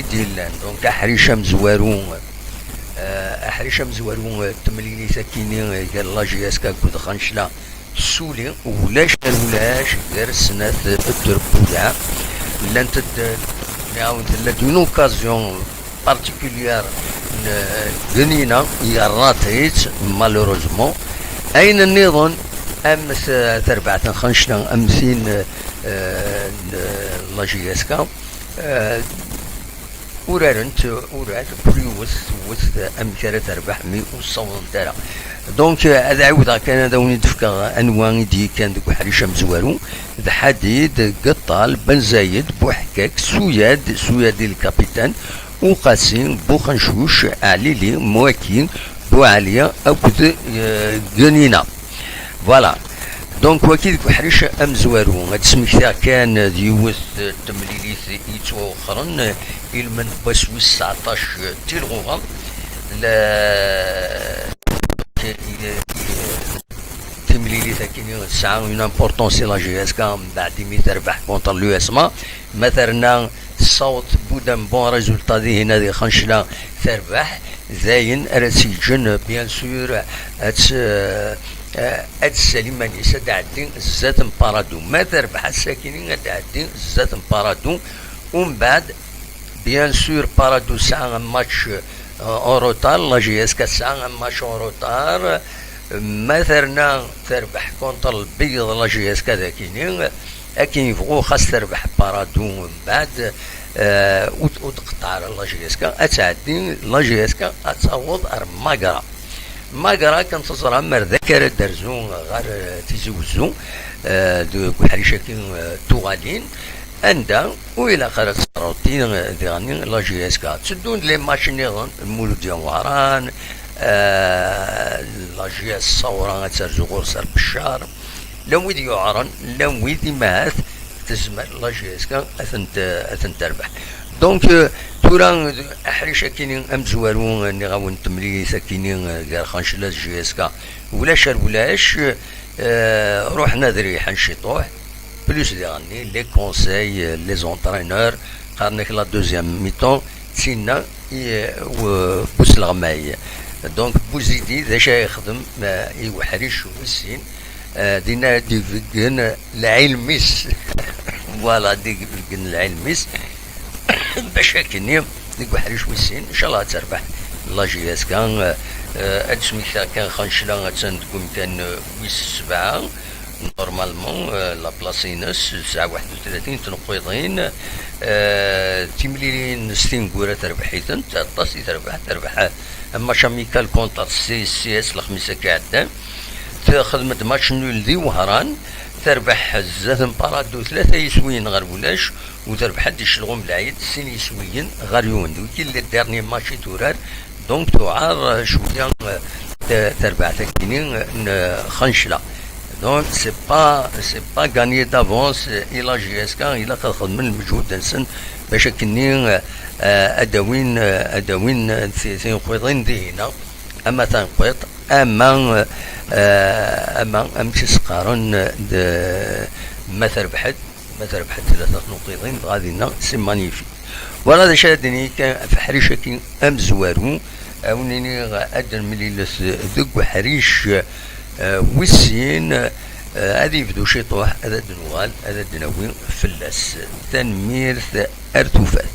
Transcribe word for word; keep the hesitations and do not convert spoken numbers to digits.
i d-yellan. Donc aḥric amezwaru, eh, aḥric amezwaru, eh, n temlilit akini, eh, gar la J S K akked Xancla, tessuli, ulac ar ulac, gar snat n trebbuyaɛ. Llant-d, eh, nniɣ-awen, tella-d une occasion particulière n Gnina, yerra-tt-id, malheureusement. Ayen nniḍen, am t-, terbaɛt n Xancla, am tin, eh, n la J S K, eh, urarent urar, kul yiwet tewwet amek ara terbeḥ, mi ur ssawḍent ara. Donc, eh, ad ɛiwdeɣ kan ad awen-d-fkeɣ anwa i d-yekkan deg uḥric amezwaru. D Ḥadid, Geṭṭal, Ben Zayed, Buḥkak, Suyad, Suyad i lkapitan, Uqasi, Buxencuc, Ɛlili, Mwaki, Buɛli akked, eh, Gnina. Voilà. Donc waki deg uḥric amezwaru. Ad d-smektiɣ kan d yiwet n temlilit yettwawexren, ilmend n wass wis tseɛṭac di lɣuɣa. La, timlilit akini tesɛa une importance i la J S K mbeɛd imi terbeḥ contre l'U S M A. Ma terna tessaweḍ tewwi-d un bon résultat dihin di Xancla, terbeḥ, d ayen ara tt-yeǧǧen, bien sûr, ad tt-, eh, ad tessal iman-is, ad tɛeddi zdat n Paradou. Ma terbeḥ ass-akini, ad tɛeddi zdat n Paradou. Umbeɛd, bien sûr, Paradou tesɛa un match, euh, en retard, la J S K tesɛa un match en retard. Ma terna terbeḥ contre Lbeyyeḍ, la J S K dagini, akken yebɣu xas terbeḥ Paradou mbeɛd, euh, ur d-, ur d-tqeṭṭeɛ ara la J S K, ad tɛeddi la J S K ad taweḍ ar Magra. Magra, kan teẓram ar dak ara d-terzu ɣer, eh, Tizi Wezzu, eh, deg uḥric-agi, eh, tuɣalin, anda ur ilaq ara ad teḍru diɣen la J S K. Tteddun-d les matchs nniḍen, Mulud Imwaran, eh, la J S Sawra ad terzu ɣur-s ar Beccar. Llan wid yuɛren, llan wid imahat tezmer la J S K ad tent-, ad tent-terbeḥ. Donc, euh, tura, euh, aḥric akini amezwaru, euh, nniɣ-awen temlilit akini, euh, gar Xancla d J S K. Ulac ar ulac, euh, ruḥen ad riḥen ciṭuḥ, plus diɣenni, les conseils, euh, les entraîneurs, qqaren-ak la deuxième mi-temps, d tinna i, euh, u-, usleɣmay. Donc, Buzidi, d acu ara yexdem, euh, i uḥric wis sin? Eh, dinna ad d-ibeggen lɛilm-is. Voilà, ad d-ibeggen lɛilm-is. Bac akkenni, deg uḥric wis sin, incallah ad terbeḥ la J S K. Eh, eh, ad d-smektaɣ kan Xancla attan deg umkan, eh, wis sebɛa. Normalement, eh, la place-ines, tesɛa waḥed u tlatin tneqqiḍin. Eh, timlilin s tineggura terbeḥ-itent, aṭas i terbeḥ, terbeḥ, eh, un match amical contre C S C S lexmis-agi iɛeddan. Texdem-d match nul di Wehran, terbeḥ zdat n Paradou tlata yiswiyen ɣer ulac, u terbeḥ-d di Celɣum Lɛid sin yiswiyen ɣer yiwen. D wigi les derniers matchs i turar, donc tuɛer, euh, cwiya, euh, te-, terbeɛt akini, euh, n, euh, Xancla. Donc c'est pas, c'est pas gagné d'avance, euh, i la J S K, ilaq ad xedmen lmeǧhud-nsen bac akkenni, euh, euh, ad d-awin, euh, ad d-awin, euh, ti-, tineqqiḍin dihina. Ama taneqqiḍt, ama, eh, ama amek i s-qqaren, d, ma terbeḥ-d, ma terbeḥ-d tlata tnuqiḍin, dɣa dinna c'est magnifique. Voilà d acu ara d-nini kan ɣef uḥric-agi amezwaru, a wen-iniɣ ad d-nemlilet deg uḥric, eh, wis sin, eh, ad yebdu ciṭuḥ, ad d-nuɣal, ad d-nawi fell-as. Tanemmirt, ar tufat.